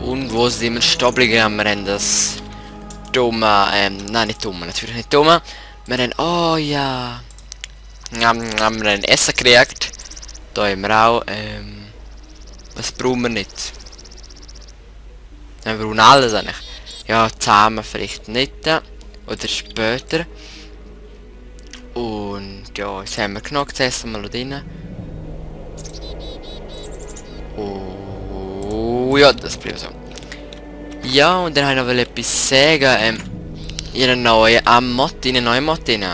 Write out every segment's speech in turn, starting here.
Und wo sind wir stehen geblieben? Wir haben das dumme, nein, nicht dumme, natürlich nicht dumme. Wir haben, oh ja, haben wir ein Essen gekriegt. Da haben wir auch, was brauchen wir nicht? Wir brauchen alles eigentlich. Ja, zusammen vielleicht nicht, oder später. Und ja, jetzt haben wir genug zu essen, mal drin. Oh ja, das bleibt so. Ja, und dann habe ich noch etwas sagen. In eine neue Mod, in eine neue Mod rein.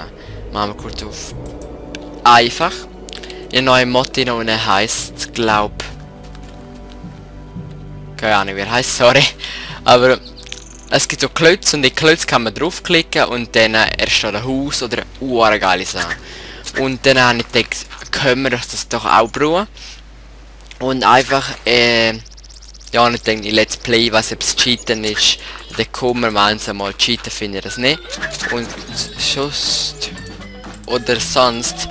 Machen wir kurz auf einfach. In eine neue Mod rein, und er heisst, glaub. Keine Ahnung, wie er heisst, sorry. Aber es gibt so Klötze, und die Klötze kann man draufklicken und dann ersteht ein Haus oder eine geile Sache. Und dann habe ich gedacht, können wir das doch auch brauchen. Und einfach, ja, ich denke, in Let's Play, was ob es Cheaten ist, dann kommen wir mal cheaten, finde ich das nicht. Und sonst, oder sonst,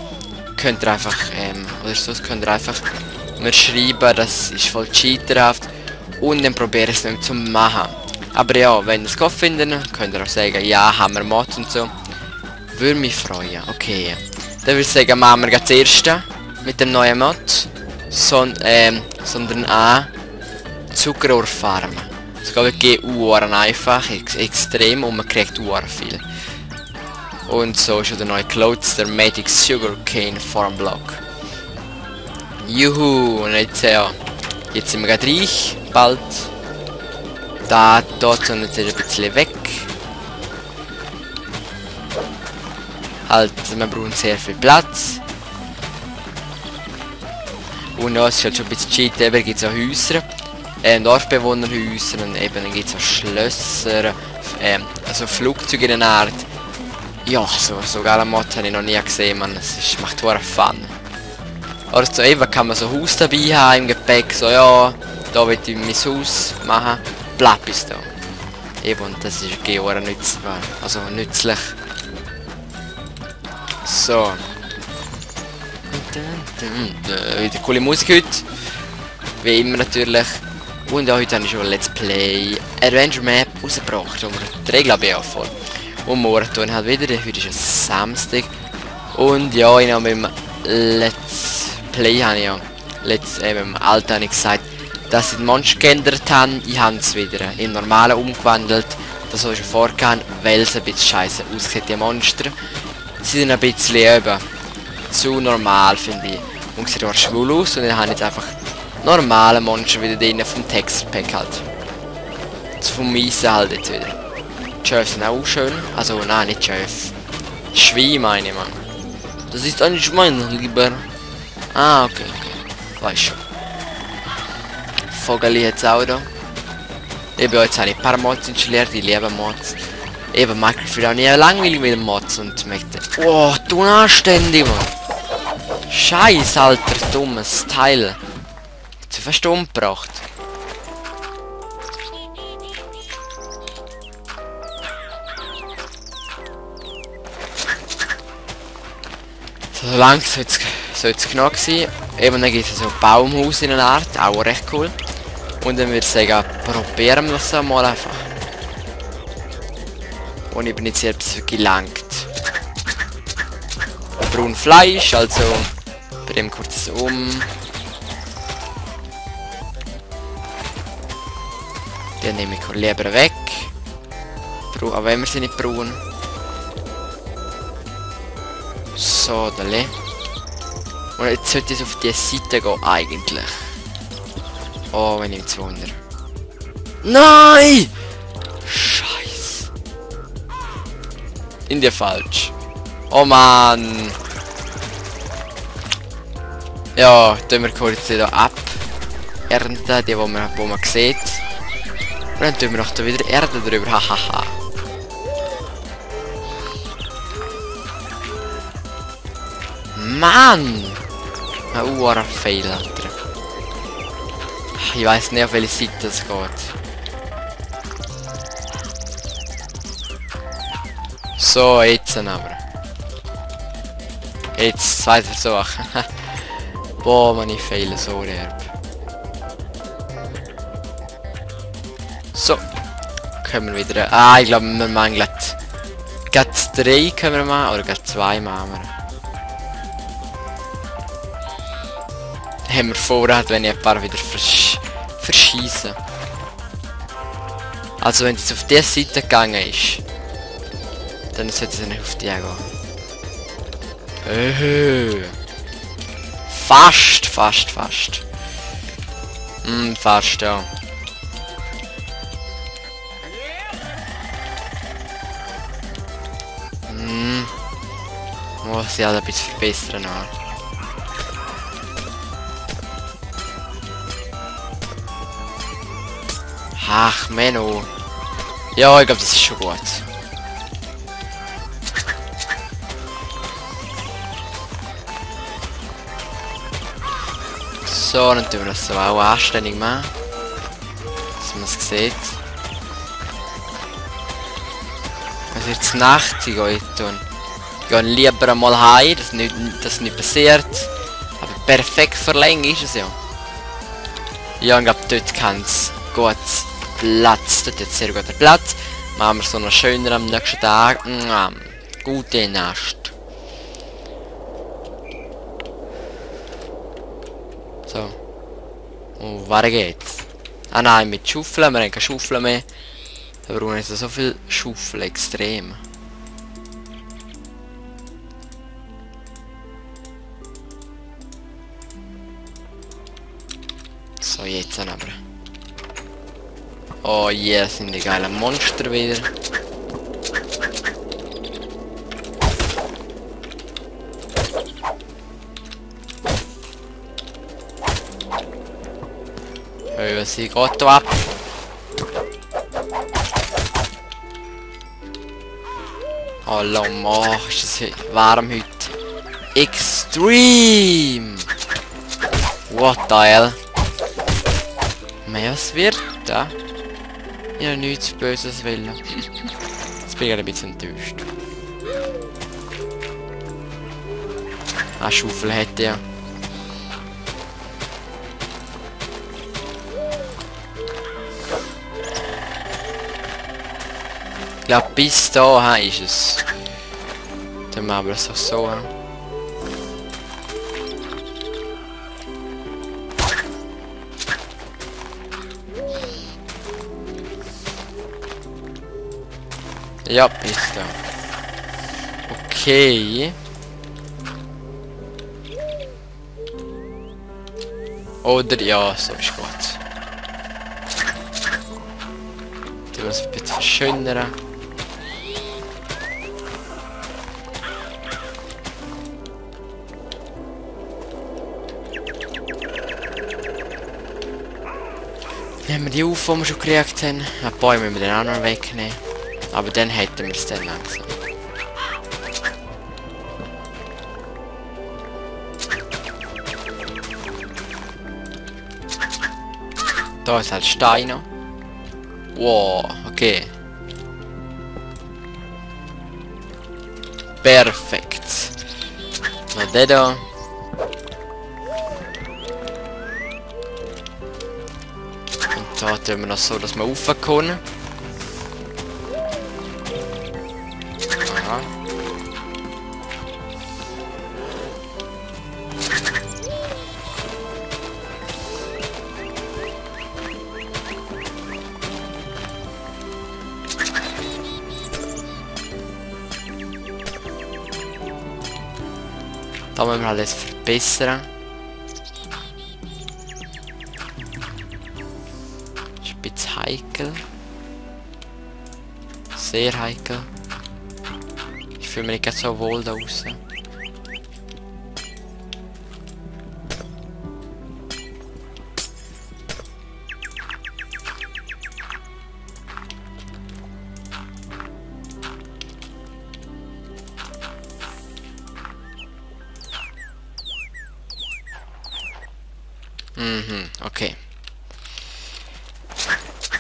könnt ihr einfach, mir schreiben, das ist voll cheaterhaft, und dann probiere es nicht zu machen. Aber ja, wenn ihr es gut findet, könnt ihr auch sagen, ja, haben wir Mods und so. Würde mich freuen, okay. Dann würde ich sagen, machen wir das erste mit dem neuen Mod. Sondern auch Zuckerrohrfarmen. Es geht wirklich einfach, extrem, und man kriegt viel. Und so ist der neue Clothes, der Magic Sugarcane Farm Block. Juhu, und jetzt, ja, jetzt sind wir gerade reich, bald. Dort sind wir jetzt ein bisschen weg. Halt, wir brauchen sehr viel Platz. Und ja, es ist halt schon ein bisschen cheat, eben gibt es auch Häuser, Dorfbewohnerhäuser, und eben dann gibt es auch Schlösser, also Flugzeuge in der Art. Ja, so geile Mod habe ich noch nie gesehen, man. Es macht total Fun. Oder so eben kann man so ein Haus dabei haben im Gepäck, so ja, da will ich mein Haus machen, bleib bis da. Eben, und das ist nützlich. So. Wieder coole Musik heute. Wie immer natürlich. Und ja, heute habe ich schon ein Let's Play Adventure Map rausgebracht. Und die Regeln bin ich auch voll. Und morgen tun halt wieder. Heute ist ein Samstag. Und ja, ich habe mit dem Let's Play habe ich ja. Im Alter habe ich gesagt, dass ich die Monster geändert habe. Ich habe es wieder in normalen umgewandelt. Das habe ich schon vorgehabt, weil es ein bisschen scheiße aussieht, die Monster. Sie sind ein bisschen eben zu normal, finde ich. Und sieht auch schwul aus, und dann habe ich jetzt einfach normale Monster wieder drin vom Texture Pack halt. Vom Eisen halt jetzt wieder. Die Schöfe sind auch schön. Also nein, nicht Schöfe. Schwein meine ich, Mann. Das ist ein Schwein, lieber. Ah, okay. Weiß schon. Vogel jetzt auch da. Eben, jetzt habe ich ein paar Mods installiert, die lieben Mods. Eben, Minecraft wird auch nie langweilig mit den Mods und möchte. Oh, du anständig, Mann. Scheiß, alter, dummes Teil. Jetzt fast umgebracht. So lang soll es genug sein. Eben, dann gibt es so ein Baumhaus in einer Art, auch recht cool. Und dann würde ich sagen, probieren wir das mal einfach. Und ich bin jetzt selbst gelangt. Braun Fleisch, also bei dem kurz um. Den nehme ich lieber weg. Aber wenn wir sie nicht braun. So, da. Und jetzt sollte es auf die Seite gehen eigentlich. Oh, wenn ich jetzt wundere. Nein! Scheiße. In der falsch. Oh Mann. Ja, tun wir kurz hier ab. Ernten, die wo man sieht. Und dann tun wir noch da wieder Erde drüber. Hahaha. Mann! Ein Fail, Alter. Ich weiß nicht, auf welche Seite es geht. So, jetzt aber. Jetzt zweiter Versuch. Boah, man, ich fehle so derb. So. Können wir wieder... Ah, ich glaube, wir machen glatt... Gerade 3 können wir machen, oder gerade 2 machen wir. Haben wir Vorrat, wenn ich ein paar wieder verschießen. Also wenn es auf dieser Seite gegangen ist, dann sollte es nicht auf die gehen. Fast. Fast, ja. Muss ich halt ein bisschen verbessern. Ach, Menno. Ja, ich glaube, das ist schon gut. So, dann tun wir das so auch anständig machen. Dass man es sieht. Es wird jetzt Nacht, ich gehe tun. Ich gehe lieber einmal heim, dass nicht passiert. Aber perfekt für Länge ist es ja. Ja, ich glaube, dort kann es gut Platz. Dort hat es sehr guter Platz. Machen wir so noch schöner am nächsten Tag. Gute Nacht. So. Und weiter geht's. Ah nein, mit Schaufeln. Wir haben keine Schaufeln mehr. Wir brauchen jetzt so viel Schaufeln. Extrem. So, jetzt aber. Oh yeah, sind die geilen Monster wieder. Sie geht hier ab. Oh Mann, ist es warm heute. Extreme! What the hell? Was wird da? Ich habe nichts Böses wollen. Jetzt bin ich ein bisschen enttäuscht. Eine Schaufel hätte ja. Ich glaube, bis da ist es. Dann machen wir es auch so. Ja, bis da. Okay. Oder ja, so ist gut. Du musst ein bisschen verschönern. Nehmen wir die auf, die wir schon gekriegt haben. Ein paar müssen wir dann auch noch wegnehmen. Aber dann hätten wir es dann langsam. Da ist halt Stein noch. Wow, okay. Perfekt. Noch der da. Und da tun wir noch so, dass wir raufkommen. Aha. Da müssen wir halt jetzt verbessern. Ist ein bisschen heikel. Sehr heikel. Ich fühle mich nicht so wohl da draußen. Okay.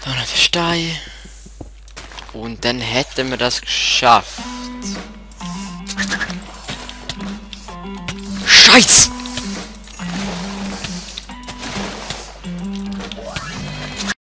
Da noch der Stein. Und dann hätten wir das geschafft. Scheiß!